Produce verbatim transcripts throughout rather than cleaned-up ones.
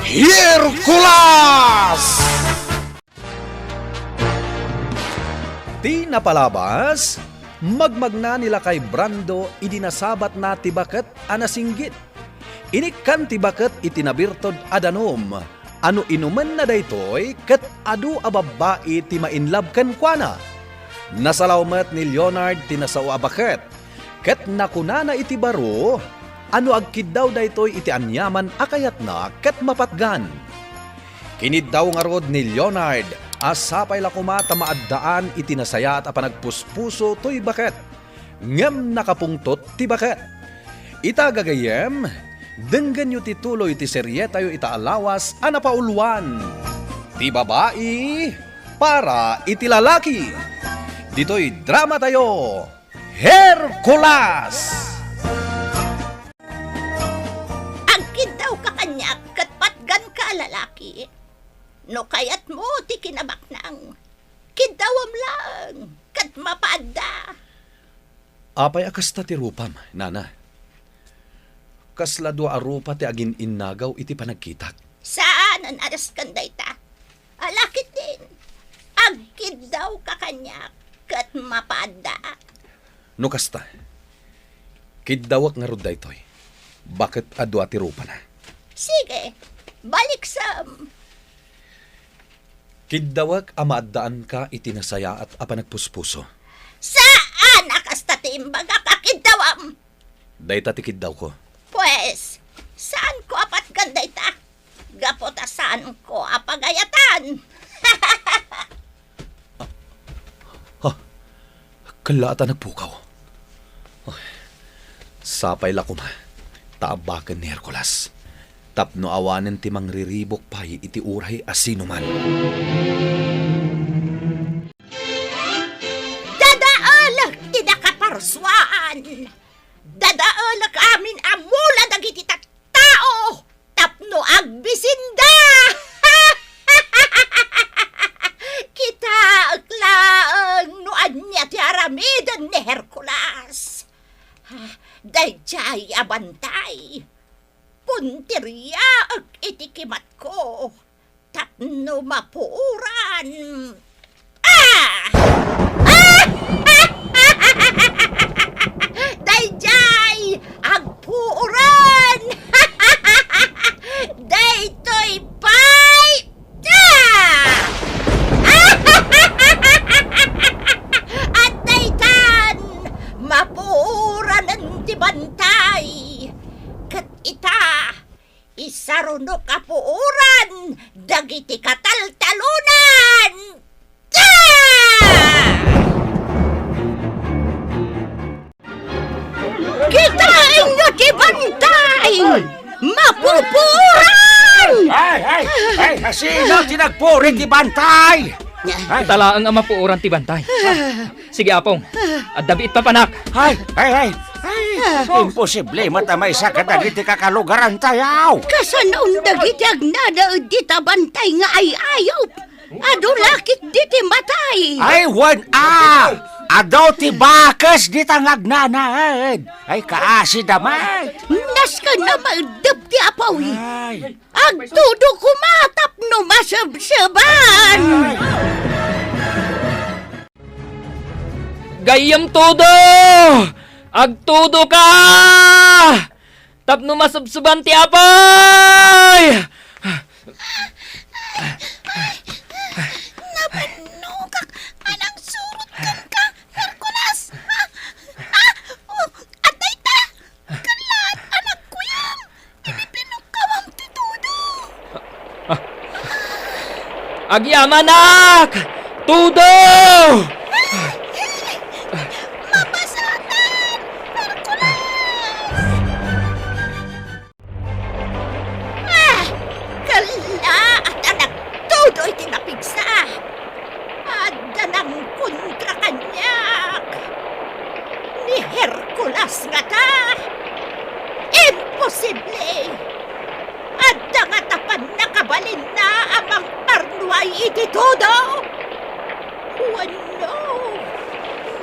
Hercules! Ti napalabas, magmagna ni Lakay Brando idi nasabatna ti baket a nasinggit. Inikkan ti baket iti nabirtod a danum. A no inumenna daytoy, ket adu a babbai ti ma-inlove kenkuana. Nasalaw met ni Leonard ti nasao a baket, ket nakunana iti baro a no agkiddaw daytoy iti aniaman a kayatna, ket mapatgan. Kiniddaw ngarud ni Leonard a sapay la koma ta maaddaan iti nasayaat a panagpuspuso toy baket. Ngem nakapungtot ti baket. Ita gagayyem, denggenyo ti tuloy ti serietayo ita a lawas a napauluan, Ti Babai para iti Lalaki. Ditoy dramatayo, Hercules! Agkiddawka kaniak ket patganka a lalaki. No kayatmo ti kinabaknang, kiddawam laeng ket mapaadda. Apay a kasta ti rupam, nana? Kasla dua a rupa ti agin-innagaw iti panagkitak. Saan a nasken dayta. Ala ketdin, agkiddawka kaniak ket mapaadda. No kasta, kiddawek ngarud daytoy. Baket a dua ti rupana. Sige, baliksem. Kiddawek a maaddaanka iti nasayaat a panagpuspuso. Saan a kasta ti imbagak a kiddawam? Dayta ti kiddawko. Pues, saanko a patgan dayta? Gapu ta saanko a pagayatan. Ha? Kallaat a nagpukaw. Ay, sapay la koma ta abbaken ni Hercules tapno awanen ti mangriribuk pay iti uray a sinuman. Dadaelek ti nakaparsuan! Dadaelek amin a mula dagiti tattao tapno agbisinda! Kitaek laeng no ania ti aramiden ni Hercules. Daydiay a bantay, punteriaek iti kimatko tapno mapuoran. Ah! Ah! Daydiay agpuoran! Daytoy pay! Ah! At daytan, mapuoranen ti bantay. Ket ita, isarunok a puoran dagiti kataltalonan! Ah! Kitaenyo ti bantay! Mapupuoran! Ay, ay, ay, sino ti nagpuor iti bantay? Ay. Ita laeng a mapuoran ti bantay. Sige, Apong. Adda biit papanak. Ay, ay, ay. Ay, imposible met a maysa kadagiti kakalugarantayo. Kasano dagiti agnanaed dita bantay nga ay-ayop? Adu la ketdi ti matay. Ay, wen a! Adu ti bakes dita nga agnanaed. Ay, kaasi da met. Nasken a maiddep ti apuy. Ay. Agtudo koma tapno masebseban. Gayyem tudo! Agtudoka! Tapno masebseban ti apuy! Napannokak a nangsurot kenka, Hercules! Ah! Ah! Oh, adda ita! Kallaat a nagkuyog! Ipinukawam ti tudo! Ah. Agyamanak! Tudo! Mapasakan! Hercules! Ah! Kallaat a nagtudo iti napigsa! Adda nangkontra kaniak! Ni Hercules ngata? Imposible! Adda ngata pannakabalinna a mangparnuay iti tudo? Wenno,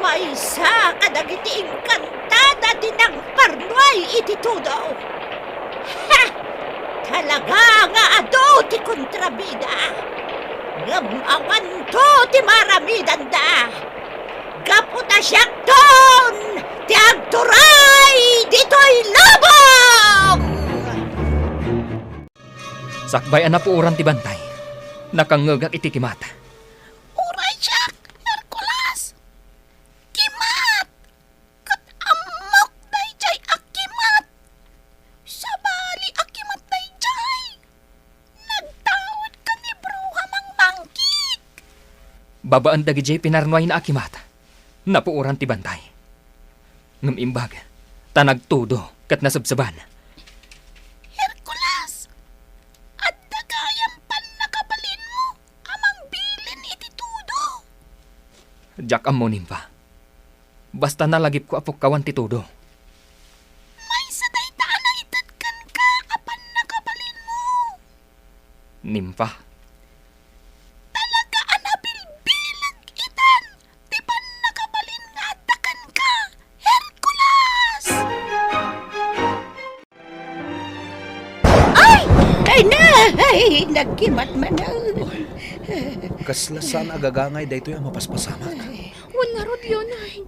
maysa kadagiti inkantada ti nangparnuay iti tudo? Ha! Ta Talaga nga adu ti kontrabida, ngem awanto ti maaramidanda. Gapu ta siakton ti agturay ditoy lubong! Sakbay a napuoran ti bantay, nakangngegak iti kimat. Uray siak, Hercules! Kimat! Ket ammok daydiay a kimat! Sabali a kimat daydiay! Nagtaud ken ni Bruha Mangmangkit! Babaen dagidiay pinarnuayna a kimat, napuoran ti bantay. Ngem imbag ta nagtudo ket nasebseban. Hercules! Adda gayam pannakabalinmo a mangbilin iti tudo? Diak ammo, Nimfa. Basta nalagipko a pukkawan ti tudo. Maysa dayta a naited kenka a pannakabalinmo. Nimfa. Talaga a nabilbileg itan ti pannakabalin nga adda kenka, Hercules! Ay! Ay na! Ay, nagkimat manen. Kasla saan a gagangay daytoy a mapaspasamak. Ay. Wen ngarud, Leonard.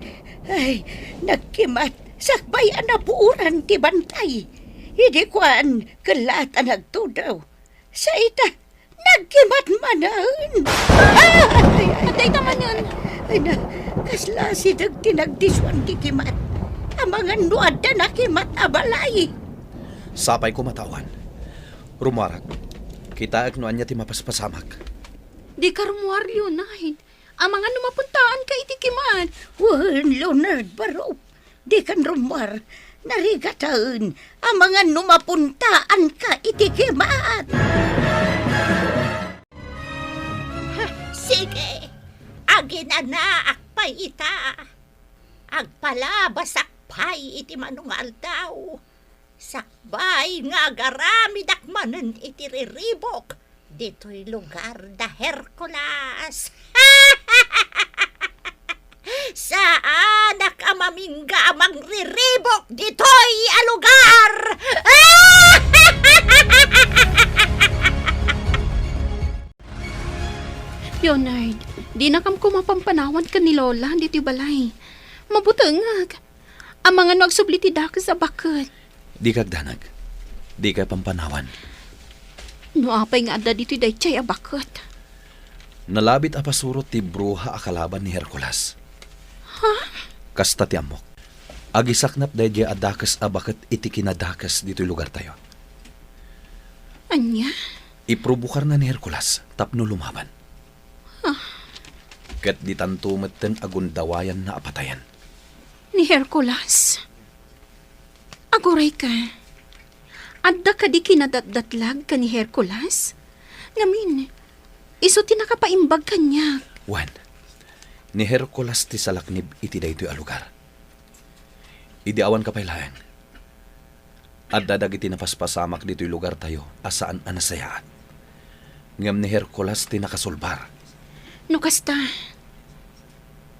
Ay, nagkimat. Sakbay a napuoran ti bantay. Idi kuan, kellaat a nagtudo. Sa ita, nagkimat manen. Ay, ay, ay. Adda ita manen. Ay na, kasla asideg ti nagdisuan ti kimat. Amangan no adda nakimat a balay. Sapay koma ta awan. Rummuarak. Kitaek no ania ti mapaspasamak. Dika rummuar, Leonard. Amangan no mapuntaanka iti kimat. Wen, Leonard Barop. Dikan rummuar. Narigataen. Amangan no mapuntaanka iti kimat. Ha, sige. Aginanaak pay ita. Agpalabasak pay iti mano nga aldaw. Sakbay nga agaramidak manen iti riribuk ditoy lugar da Hercules. Saanak a mamingga a mangriribuk ditoy a lugar. Leonard, dinakam koma pampanawan ken ni Lola ditoy balay. Mabutengak. Amangan no agsubli ti dakes a baket. Dika agdanag. Dika pampanawan. No apay nga adda ditoy daydiay a baket? Nalabit a pasurot ti bruha a kalaban ni Hercules. Ha? Kasta ti ammok. Agisaknap daydiay a dakes a baket iti kinadakes ditoy lugartayo. Ania? Iprubukarna ni Hercules tapno lumaban. Ah. Ket ditanto metten a gundawayanna a patayen. Ni Hercules? Agurayka, adda kadi kinadatdatlag ken ni Hercules? Ngamin, isu ti nakapaimbag kaniak. Wen, ni Hercules ti salaknib iti daytoy a lugar. Idi awanka pay laeng, adda dagiti napaspasamak ditoy lugartayo a saan a nasayaat. Ngem ni Hercules ti nakasulbar. No kasta,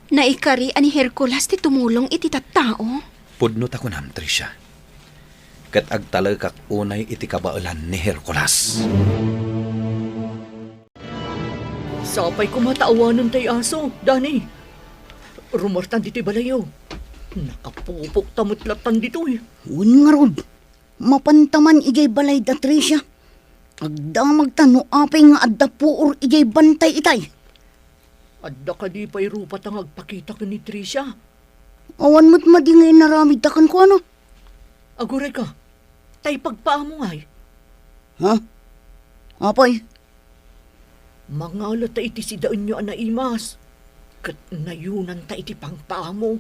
naikari a ni Hercules ti tumulong iti tattao? Pudno ta kunam, Tricia. Ket agtalekak unay iti kabaelan ni Hercules. Sapay koma ta awanen tay aso, Dani. Rummuartan ditoy balayyo. Nakapupokta met lattan ditoy. Wen ngarud, mapanta man idiay balay da Tricia. Agdamagta no apay nga adda puor idiay bantay itay. Adda kadi pay rupata nga agpakita ken ni Tricia? Awan met madi nga inaramidta kenkuana. Agurayka, tay pagpaamo ngay. Ha? Apay? Mangalata iti sidaenyo a naimas, ket nayunanta iti pangpaamo.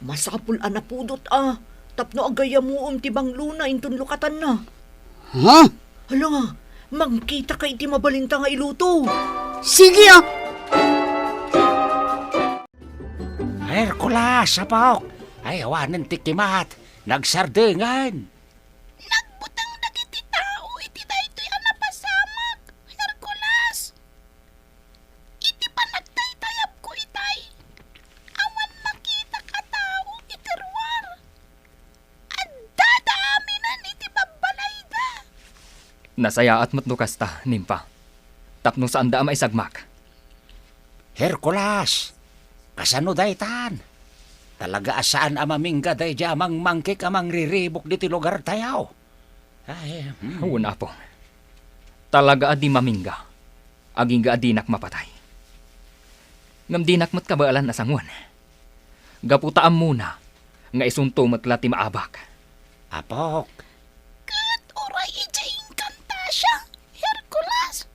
Masapul a napudot a, tapno agayyamuem ti banglona inton lukatanna. Ha? Hala, mangkitaka iti mabalinta nga iluto. Sige a! Hercules, apok! Ay, awanen ti kimat! Nagsardengen! Nagbuteng dagiti tao iti daytoy a napasamak, Hercules. Iti panagtaytayabko itay, awan makitak a tao iti ruar. Addada aminen iti babbalayda. Nasayaat met no kasta, Nimpa. Tapno saanda a maisagmak. Hercules, kasano daytan? Talaga a saan a mamingga daydiay a mangmangkik a mangriribuk ditoy lugartayo. Ay, hmm. Wen, Apo. Talaga a di mamingga, agingga a dinak mapatay. Ngem dinak met kabaelan a sangoen. Gapu ta ammona nga isunto met la ti maabak. Apok. Ket uray idiay Encantasia, Hercules,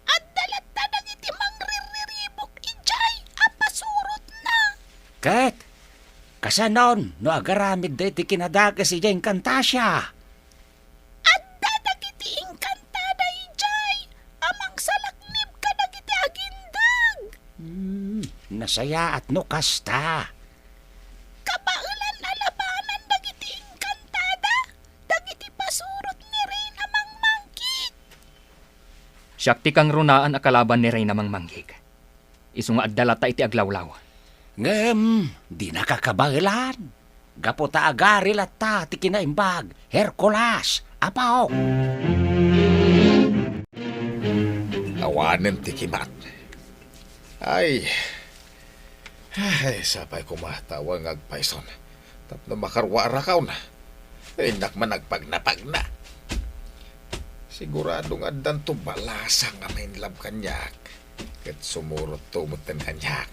adda latta dagiti mangrirriribuk idiay a pasurotna. Ket kasanon no agaramidda iti kinadakes idiay Encantasia? Adda dagiti enkantada idiay a mangsalaknib kadagiti agindeg. Hmm, nasayaat no kasta. Kabaelan a labanan dagiti enkantada dagiti pasurot ni Reyna Mangmangkit. Siak ti kangrunaan a kalaban ni Reyna Mangmangkit. Isu nga adda latta iti aglawlaw. Ngem dinaka kabaelan. Gapu ta agari latta ti kinaimbag, Hercules, Apo. Awanen ti kimat. Ay. Ay, sapay koma ta awan nga agpayson. Tapno makarua a rakaw na. Innak man agpagnapagna. Sigurado nga addanto balasang a ma-in love kaniak. Ket sumurotto metten kaniak.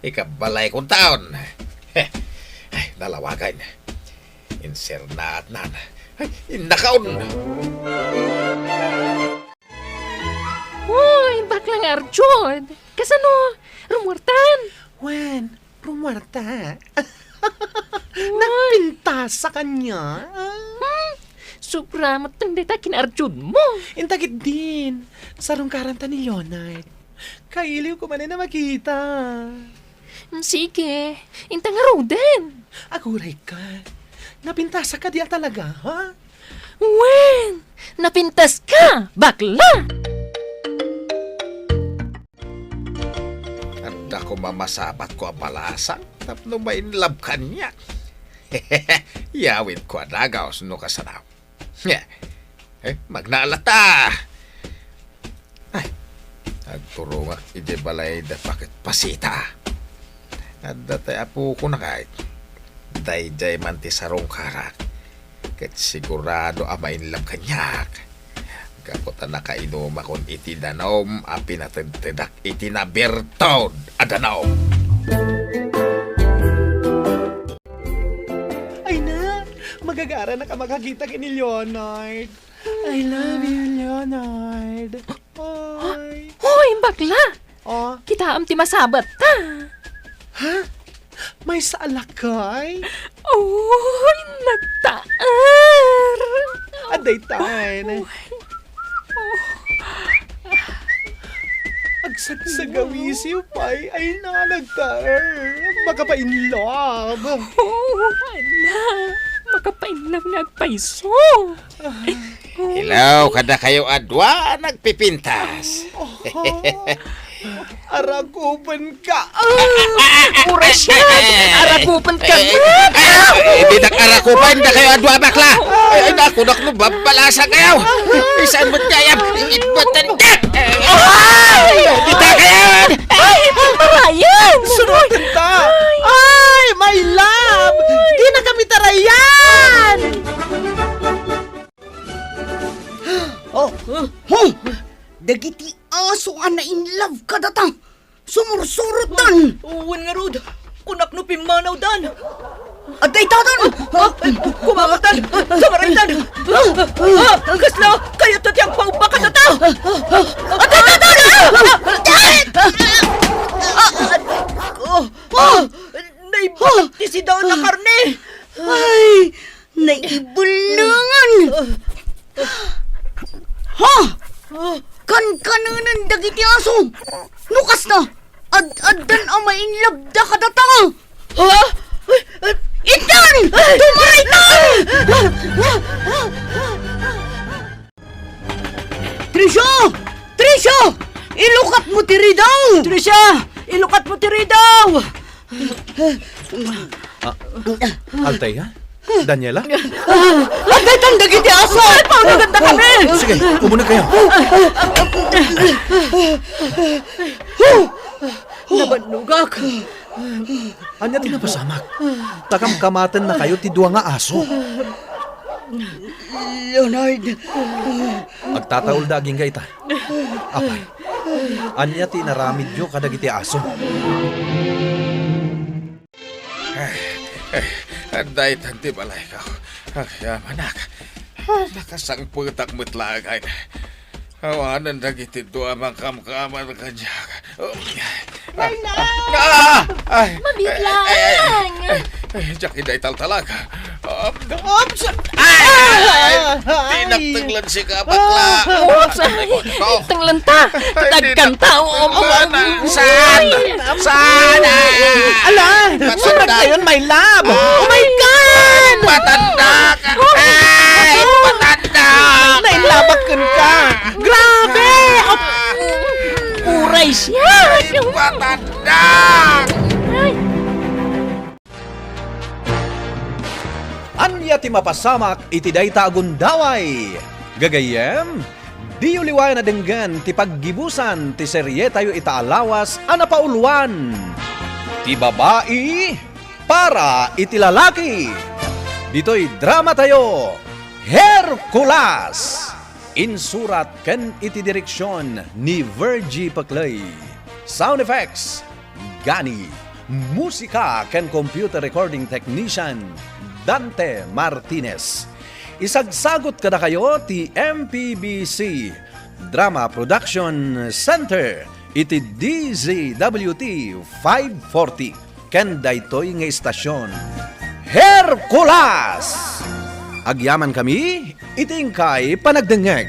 Ikabbalayko taon. Ay, nalawagan. Insernaatnan. Ay, innakaon. Uy, bakla nga Arjun! Kasano? Rumuartan? Wen, rumuarta. Uy. Nagpintas a kaniak. Hmm? Sobra met dayta kin-Arjunmo. Inta ketdin, sarungkaranta ni Leonard. Kailiwko manen a makita. Mm, sige, inta ngaruden. Agurayka. Napintasak kadi a talaga, ha? Wen, napintaska, bakla! Adda koma masabatko a balasang tapno ma-in love kaniak. Yawidko a dagaus no kasano. Eh, magna latta! Ay, agturongak idiay balay da Paket Pasita. Adda tay apokon a kay, daydiay man ti sarungkarak. Ket sigurado a ma-in love kaniak. Gapu ta nakainumakon iti danum a pinatedtedak iti nabertod a danum. Ay na, magagaranak a makakita ken ni Leonard. I love you, Leonard. Oy. Hoy, bakla! Oh? Kitaem ti masabatta. Ha? Maysa a lakay? Oy, nagtaer! Adda itay. Oy. Oh. Agsagsagawisiw pay, ay na, nagtaer. Makapa-in love. Oh, ala, makapa-in love nga agpayso. Hello, kadakayo a dua a nagpipintas. Arakupenka. Ah, uray siak. Arakupenka. Ay, ay, ay, dinak arakupen, dakayo a dua, bakla. Ay, ay, naku, naku, babalasa kayo. Ay, saan mo't kaya? Itbatan ka. Ay! Kita kayo! Ay, marayan! Sunoten ta! Ay, my love! Di na kami tarayan! Oh, huh? Dagiti aso a na-in love kadata, sumursurotdan. Wen ngarud, kunak no pimmanawdan. Adda itadan! Ah, ah, kumawatan! Kamaraytan! Ah, ah, kasla! Kayatto ti agpaubba kadata! Adda itadan! Ah! Ah! Ah! Naibatak ti sidaen a karne! Ay! Naibulnangan! Ha? Kankanenen dagiti aso! No kasta, ad-addan a ma-in love da kadata! Ha? Intan! Tumaraytan! Tricia! Tricia! Ilukatmo ti ridaw! Tricia! Ilukatmo ti ridaw! Ah, Althea? Daniela? Adda itan dagiti aso! Ay, paunaganda kami! Sige, umuneg kayo. Nabannogak. Ania ti napasamak? Nakamkamatenna kayo ti dua nga aso. Leonard. Agtataulda agingga ita. Apay, ania ti inaramidyo kadagiti aso? Eh, eh, adda itan ti balayko. Agyamanak. Ah, nakasangpetak met laeng. Awanen dagiti dua a mangkamkamar kaniak. Oh, Carla! Ah! Ay! Mabitlang! Ay, ay, ay, ay, diak ida italtalag. Um, oops! Ay! Ay! Ay! Tinakteglan si Kabakla! Oops! Ay, tenglen ta! Ay, Tagkan ta! Oo, tinakteglan. Saan? Ay! Saan? Ay! Ala! Patanda. Saan kayon, my love? Ay! Oh my God! Patanda! Ay! Patanda! Nailabak ka! Grabe! Ap-, uray siya! Ay, patanda! Ay! Ania ti mapasamak iti dayta a gundaway? Gagayyem, diyo liwayan a denggen ti paggibusan ti serietayo ita a lawas a napauluan, Ti Babai para iti Lalaki. Ditoy dramatayo, Hercules! Insurat ken iti direksion ni Virgie Peclay. Sound effects, Gani. Musika ken computer recording technician, Dante Martinez. Isagsagut kadakayo ti M P B C Drama Production Center iti D Z W T five forty. Ken daytoy nga istasion, Hercules! Agyamankami iti inkay panagdengngeg.